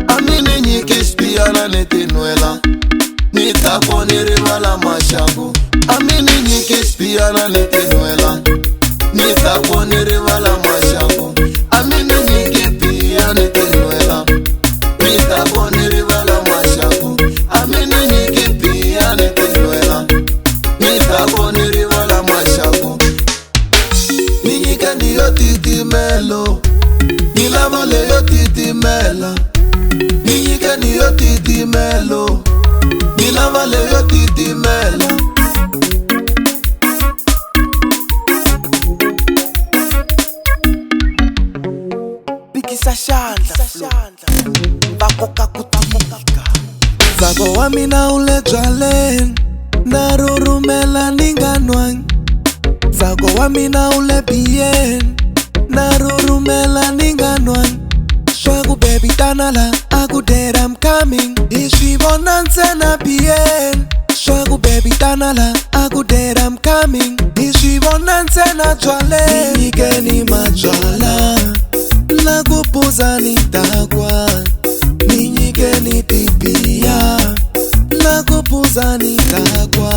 Amini nyike xipiyana ni tinwela ni ta ku ni rivala maxangu. Amini nyike xipiyana ni tinwela ni ta ku ni rivala maxangu. Amini nyike piya ni tinwela ni ta ku ni rivala maxangu. Amini nyike piya ni tinwela ni ta ku ni rivala maxangu. Ni nyike ni yo titimelo ni lava leyo titimela. Ni nyike ni yo titimelo ni lava leyo titimela. Pikisa xandla va koka ku tika. Ntsako wa mina wu le byaleni na rhurhumela ni nga nwangi. Ntsako wa mina wu le biyeni na rhurhumela ni nga nwangi. Swa ku baby tana la a ku that I'm coming hi swi vona ntsena biyeni. Swa ku baby tana la a ku that I'm coming hi swi vona ntsena byaleni. Ni nyikeni mabyala la ku phuza ni dakwa. Ni nyikeni tibiya la ku phuza ni dakwa.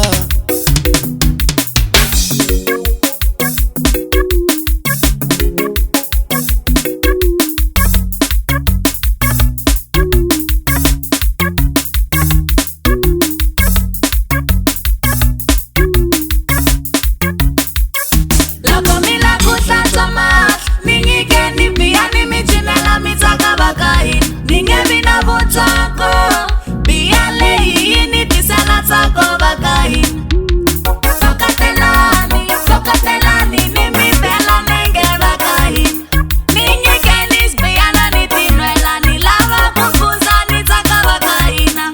Loko mi la ku hlantswa mahlo ni nyikeni biya ni mi cinela mi tsaka va ka hina ni nge vi na vutsako biya leyi yi ni tisela ntsako va ka hina. Hlokotelani, hlokotelani ni mi bela nenge va ka hina ni nyikeni sibiyana ni tinwela ni lava ku phuza ni tsaka va ka hina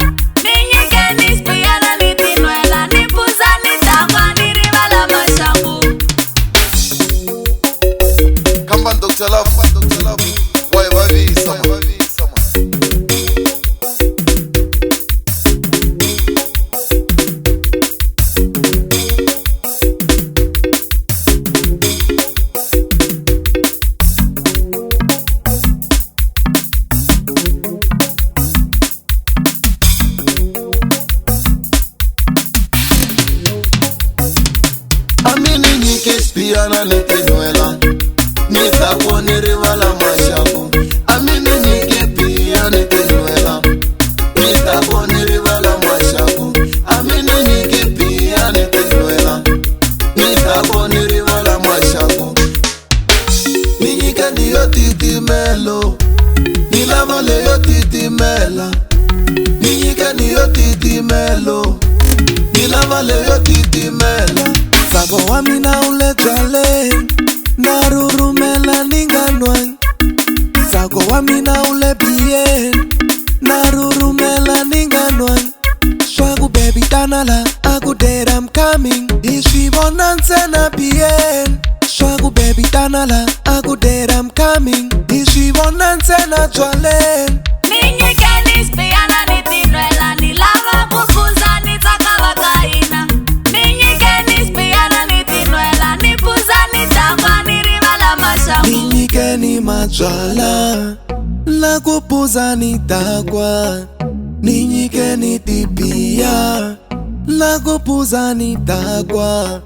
ni nyikeni sibiyana ni tinwela ni phuza ni dakwa ni rivala maxangu. Kamba Dr. Love, Dr. Love, wa hi vavisa man. Amini nyike xipiyana ni tinwela ni ta ku ni rivala maxangu. Amini nyike piya ni tinwela ni ta ku ni rivala maxangu. Amini nyike piya ni tinwela ni ta ku ni rivala maxangu. Ni nyike ni yo titimelo ni lava leyo titimela. Ni nyike ni yo titimelo ni lava leyo titimela. Ntsako wa mina wu le byaleni na rhurhumela ni nga nwangi. Ntsako wa mina wu le biyeni na rhurhumela ni nga nwangi. Swa ku baby tana la a ku that I'm coming hi swi vona ntsena biyeni. Swa ku baby tana la a ku that I'm coming hi swi vona ntsena byaleni. Ni nyikeni sibiyana ni tinwela ni lava ku phuza ni tsaka va ka hina ni nyikeni sibiyana ni tinwela ni phuza ni dakwa ni rivala Ni maxangu. nyikeni mabyala la ku phuza ni dakwa. Ni nyikeni tibiya la ku phuza ni dakwa.